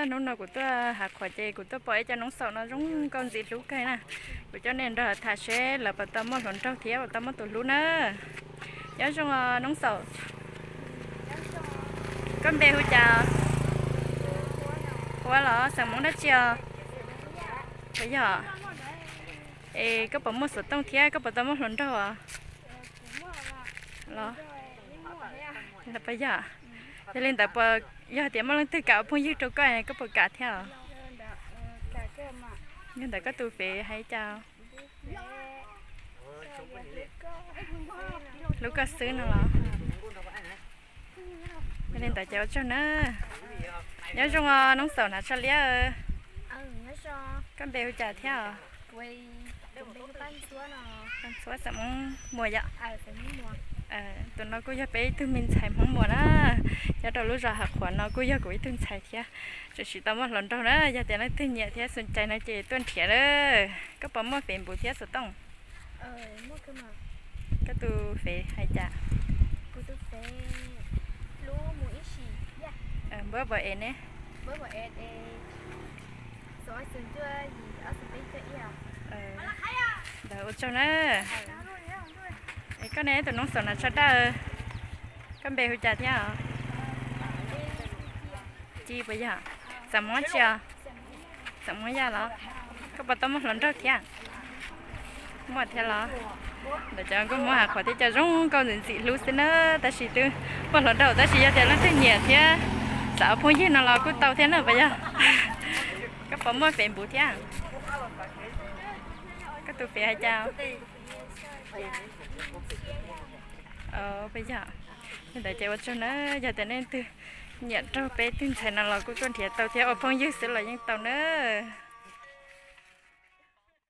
Hnub no kuv tuaj hav qhuav ces kuv tuaj pom ib co noob xaum no zoo nkauj ntxim hlub kawg na. Kuv coj nej nrog tham seb lawv puas tau muaj hluas nraug thiab puas tau muaj tus hlub na. Nyob zoo noob xaum, koj npe hu cas? Huab los xeem Hmoob dab tsi os? Puas yog? Es koj puas muaj xov tooj thiab koj puas tau muaj hluas nraug os? Los, puas yog? Yog li ntawd puas yog tias muaj leej twg kam ua phooj ywg rau koj koj puas kam thiab os? Yog ntawd koj tus fev hais cas? Hlub koj xwb no los? Yog li ntawd ces ua tsaug na. Nyob zoo os noob xaum hnav tsho liab. Koj npe hu cas thiab os? Ntxhuav xeem Hmoob Muas yom. Tus no kuj yog peb ib tug me ntxhais Hmoob Muas na. Nyob rau lub zos hav qhuav no kuj yog kuv ib tug ntxhais thiab. Tseem tsis tau muaj hluas nraug na, yog tias leej twg nyiam thiab xu cai no ces tuaj nrhiav lawm. Koj puas muaj fev npum thiab xov tooj? Koj tus fev hais cas? Npuab puas ev ne? Ntawd ua tsaug na. Es koj ne, tus noob xaum hnav tsho daj, koj npe hu cas thiab os? Ci puas yog? Xeem Hmoob tsi os? Xeem Hmoob Yaj los? Koj puas tau muaj hluas nraug thiab? Muaj thiab los? Ntawm cov nkauj Hmoob hav qhuav thiab cov zoo nkauj ntxim ntxim hlub xwb na, tab sis twb muaj hluas nraug tab sis yog tias leej twg nyiam thiab xav ua phooj ywg no los kuj tau thiab na puas yog? Koj puas muaj fev npum thiab? Koj tus fev hais cas? Puas yog? Li ntawd ces ua tsaug na, yog tias nej leej twg nyiam raug peb tug ntxhais no los kuj tuaj nrhiav tau thiab ua phooj ywg xwb los yeej tau na.